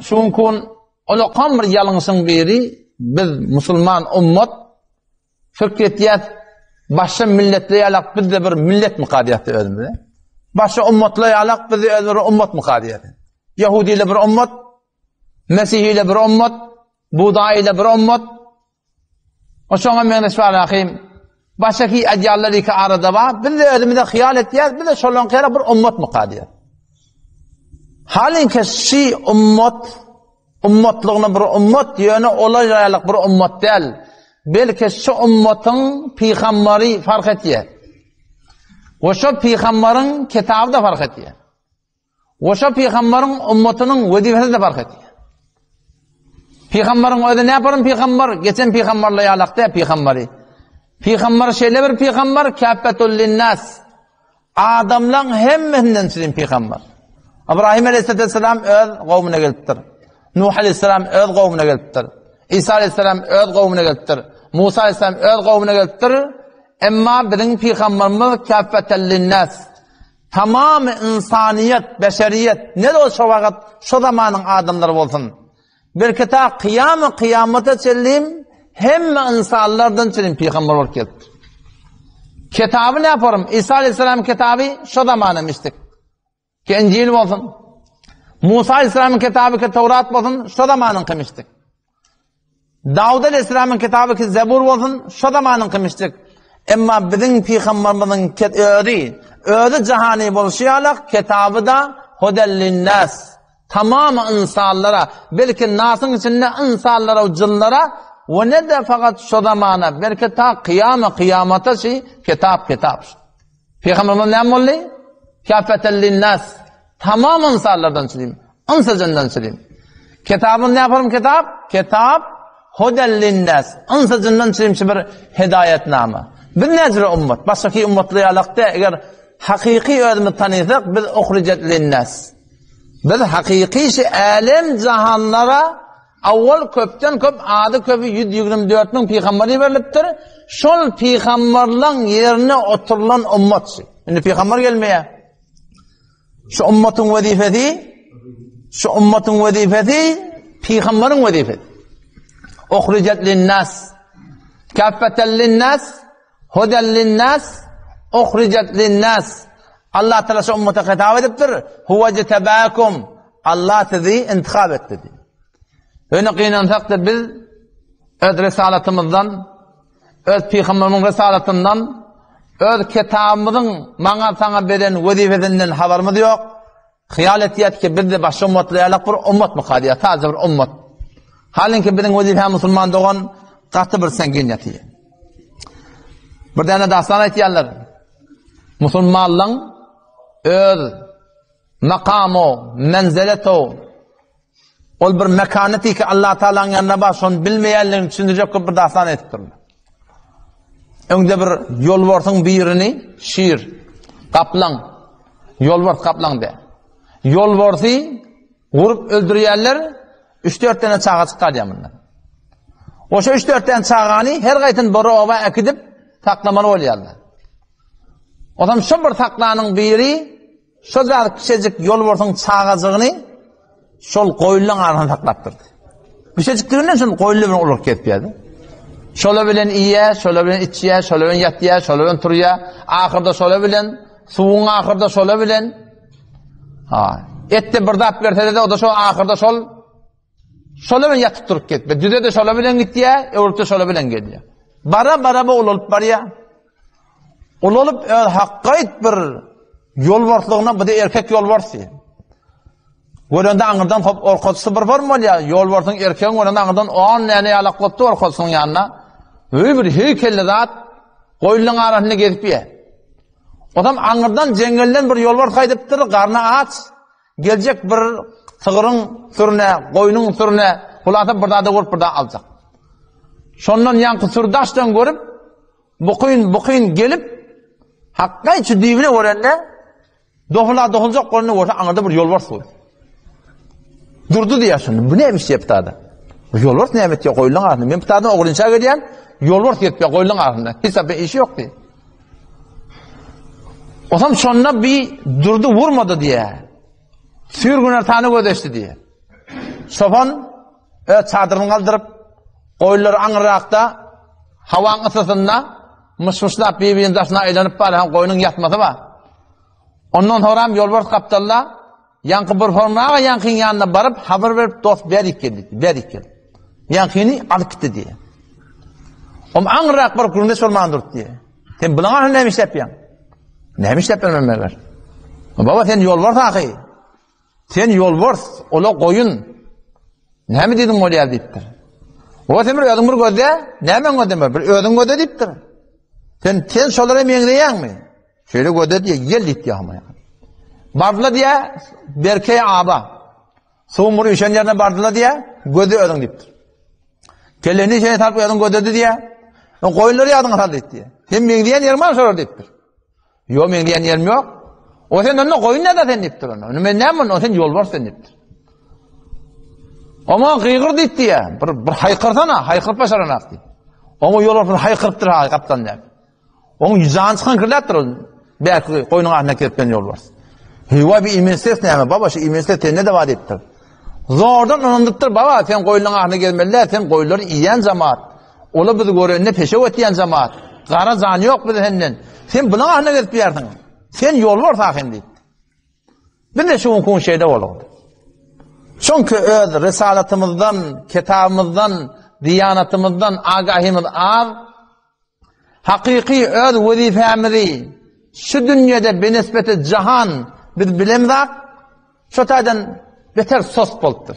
Şu günki gün olakan bir ýalňyşyň biri biz musulman ummat pikir etýäs, başga milletler ýalak biz-de bir millet myka diýýäs özümize. Başga ummatlar ýalak biz de özümize bir ummat myka diýýäs. Ýahudiler bir ummat, Mesihiler bir ummat, Budaýylar bir ummat, O şoňa meňzeş bar ahim. Başaki edýärler iki arada bar. Biz de özümize hyýal etýäris, biz de şolaryň ýaly bir ummat myka diýýär. Halinki şi ummat ummatlygyna bir ummat, ýöne olar ýaly bir ummat däl. Belki şu ummatyň pygamberi fark etýär. We şo pygamberyň kitaby da fark etýär. We şo pygambaryň ummatynyň wezipesi-de fark etýär. Pygambaryň özi näparyň pygambar, geçen pygambarlar ýalak däl pygambary. Pygambar şeýle bir pygambar, käffetul linnas. Adamlaryň hemmesinden çyrin pygambar. Ibrahim aleyhisselam öz gowmuna gelipdir. Nuh aleyhisselam öz gowmuna gelipdir. İsa aleyhisselam öz gowmuna gelipdir. Musa aleyhisselam öz gowmuna gelipdir. Emma biziň pygambarymyz käffetul linnas. Tamamy ynsanyýet, beşeriýet, ne-de ol şo wagyt, şo zamanyň adamlary bolsun. Belki ta kyýamy kyýamata çenlim hemme ynsanlardan çenli pygamber bolup gelipdir. Kitaby ne yaparym? İsa aleyhisselam kitaby şo zamana mişdik. Ki İncil bolsun. Musa aleyhisselamın kitaby ki Tevrat bolsun, şo zamanyň mişdik. Dawud aleyhisselamyň kitaby ki Zebur bolsun, şo zamanyň kymişdik. Emma biziň pygamberimiziň özi, özi jahany bolşy ýaly kitaby da hudel linnas. Tamam insanlara, belki nasyň içinde insanlara we jynlara we ne de fakat şo zamana, belki ta kyýama kyýamata şi kitap kitap. Pygamberimiz näme boldy? Kafeten linnas. Tamam insanlardan çyzym. Ynsa jyndan çyzym. Kitabym ne yaparım kitap? Kitap hudel linnas. Ynsa jyndan çyzym şu bir hidayetname. Biz näcire ummat? Başgaki ummatly ýalakda eger hakyky özümizi tanysak biz uhricet linnas. Biz hakyky şu älem jahanlara Awwal köpden köp ady köpi 124 müň pygamber iberilipdir. Şol pygamberleň ýerine oturylan ummat. Indi pygamber gelmeýär. Şu ummatyň wezipesi şu ummatyň wezipesi pygamberiň wezipesi. Uhricet linnas. Kaffeten linnas, huden linnas, uhricet linnas. Allah Teala şu ummata hitap edipdir. Huwa jtabakum. Allah sizi intihap etdi. Öne gynansak da biz öz risalatymyzdan Öz pygamberimiň risalatyndan, öz kitabymyzyň maňa saňa beren wezipesinden habarymyz ýok. Hyýal etýäs ki, biz-de başga ummatlar ýalak bir ummatmyka diýýär, sadece bir ummat. Halinki biziň wezipemiz musulman dogan gaty bir sengin ýatyr. Bir däne dastan aýtýarlar. Musulmanlaryň öz makamy, menzeleto, Ol bir mekaneti ki Allah Taalanyň ýanynda bar, şony bilmeýänligini düşündirjek bolup bir dastan aýdypdyrlar. Öňde bir ýolbarsyň birini şir, gaplaň, ýolbars gaplaň de. Ýolbarsy gurup öldürýärler, 3-4 tane çaga çykarýar mundan. Oşa 3-4 tane çagany her gaýtyn bir oba äkidip saklamaly bolýarlar. Otam şo bir saklanyň biri Şol zat kiçejik ýolbarsyň çagajygyny şol goýunlaryň arasynda saklap durdy. Kiçejikliginden şol goýunlar bilen ululyk gezipýärdi. Şola bilen iýýär, şola bilen içýär, şola bilen ýatýar, şola bilen turýar. Ahyrda şola bilen, suwuň ahyrda şola bilen. Ha, etde bir zat berse-de o da şol ahyrda şol Şola bilen ýatyp durup gitme. Düze de şola bilen gitýär, öwrüp de şola bilen gelýär. Bara bara bu ulalyp barýar. Ulalyp öz hakgaýt bir ýolbarslygyna bu da erkek ýolbars diýýär. Görende aňyrdan hop orkaçysy bir form bolýar. Ýolbarsyň erkegiň görende aňyrdan on näne ýalak bolupdy orkaçysynyň ýanyna. Öý bir heýkelli zat goýunlaryň arasynda gezip ýer. Odam aňyrdan jeňňelden bir ýolbars gaýdypdyr, garny aç. Geljek bir sygryň sürüne, goýnuň sürüne, hulasa bir zada görüp bir zat aljak. Şondan ýaňky sür daşdan görüp, bukyn bukyn gelip, hakga içi düýbüne görende, dohula dohuljak bolanda görse aňyrda bir ýolbars dur. Durdy diýýär şonda. Bu näme iş diýip tada. Bu ýolbars näme etýär goýunlaryň arasynda? Men pitadan ogrynça gelýän, ýolbars gelip goýunlaryň arasynda. Hiç bir işi ýok diýip. Osam şonda bir durdy vurmadı diye. Sür güner tany gözeşdi diye. Çopan öz çadyryny galdyryp, goýunlary aňyrrakda hawaň ysysynda myş-myşlap bir-biriniň daşyna aýlanyp barýan goýnuň ýatmasy bar. Ondan soňram ýolbars gapdalda ýaňky bir hormaga ýaňkyň ýanyna baryp habar berip dost berik geldi, berik geldi. Ýaňkyny alyp gitdi diýýär. Om aňyrrak baryp gürrüňdeş bolman durdy diýýär. Sen bulaň arasynda näme işläp ýaň? Näme işläp ýörmen meger? Baba sen ýolbars ahy. Sen ýolbars, ola goýun. Näme diýdiň bolýar diýipdir. O sen bir özüň bir gözle, näme gözleme, bir özüň gözle diýipdir. Sen sen şolara meňzeýäňmi? Şeýle gözle diýe, gel diýipdi ýa. Bardylar diýe, Berkeý aba. Suwuň bir üýşen ýerine bardylar diýe, gözle özüň diýipdir. Kelleni şeýle salyp özüň gözledi diýe. Goýunlary ýadyňa sal diýipdi. Sen meňzeýän ýeriň bar şolar diýipdir. Ýok, meň diýen ýerim ýok. O sen onda goýun näde sen diýipdir onda. Onda men näme onda sen ýolbars sen diýipdir. Oňa gygyr diýipdi ýa. Bir bir haýkyrsana, haýkyryp başaranak diýip. Oňa ýolbars bir haýkyrypdyr ha gapdan diýip. Oň jany çykan kirläpdir ol. Belki goýnuň astyna girip ben ýolbars. Hywa bir imensiz näme baba şu imensiz sende de bar diýipdir. Zordan ynandypdyr baba sen goýnuň astyna gelmeli däl, sen goýunlary iýen jamaat. Ola bizi görende peşew etýän jamaat. Gara jan ýok bize senden. Sen bulaň astyna gezip ýärsiň. Sen ýolbars ahyn diýipdir. Biz de şu gün şeýle boldy. Çünki öz risalatymyzdan, kitabymyzdan, diýanatymyzdan agahymyz az. Hakyky öz wezipemizi şu dünýede benisbeti jahan biz bilemzak, şo taýdan beter sos bolupdyr.